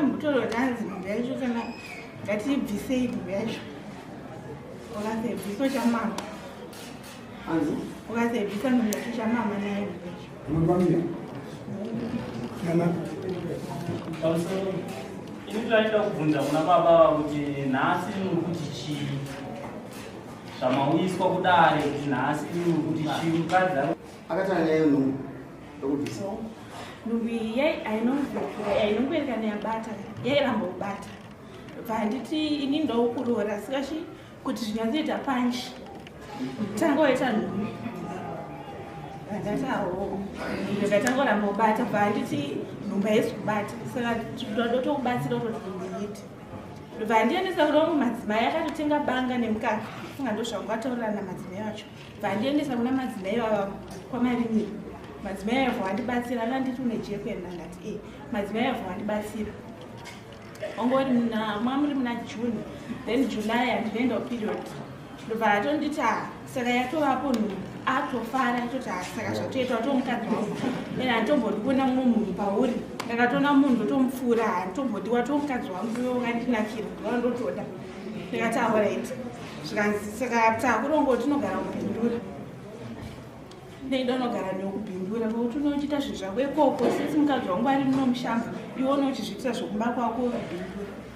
Ndakambotaura kuti hanzi nhumbu yacho kana ngatiibvisei nhumbu yacho, ukasaibvisa uchamama. Hanzi? Ukasaibvisa nhumbu yacho uchamama nayo nhumbu yacho. Mambamira nana. Pamusoro, ini ndaida kubvunza kuna baba kuti nhasi muri kuti chii zvamauyiswa kudare, kuti nhasi muri kuti chii mukadzi ari Akatanga nyaya yenhumbu yokubvisa. Nhumbu iyi ainongoerekana yabata, yairamba kubata. Bva handiti ini ndokuroora, sikachi kuti zvinyatsoita panchi tanga waita nhumbu. Ndati aho, ndikatangoramba kubata. Bva handiti nhumbu haisi kubata, saka ndotokubatsira kutoti nhumbu iite. Ndobva handiendesa kuna vamwe madzimai akatotenga banga nemukaka, funga ndozvangwataurirana namadzimai acho. Bva handiendesa kuna madzimai vava kwamarimiro. Madzimai avho andibatsira, akanditi une jekwe. Ndangati e. Madzimai avho andibatsira, ongori mamuri muna June, then July handinoenda period. Ndobva atonditi ha, saka yatovapo nhumbu. Atofara, atoti ha, saka zvatoita, watomukadzi wangu ene, handitombodi kuona mumwe munhu pauri. Ndakatoona munhu ndotomupfuura, handitombodi, watomukadzi wangu iwe, wakandinakira, ndovandotoda. Ndikati alright. Zvikanzi saka takurongo tinogara kuBindura, ndeinda unogara nekuBindura kwekuti unochiita zvinhu zvako ikoko, sisi mukadzi wangu ari muno mushamba, iwe unochizviitira zvokumba kwako Bindura.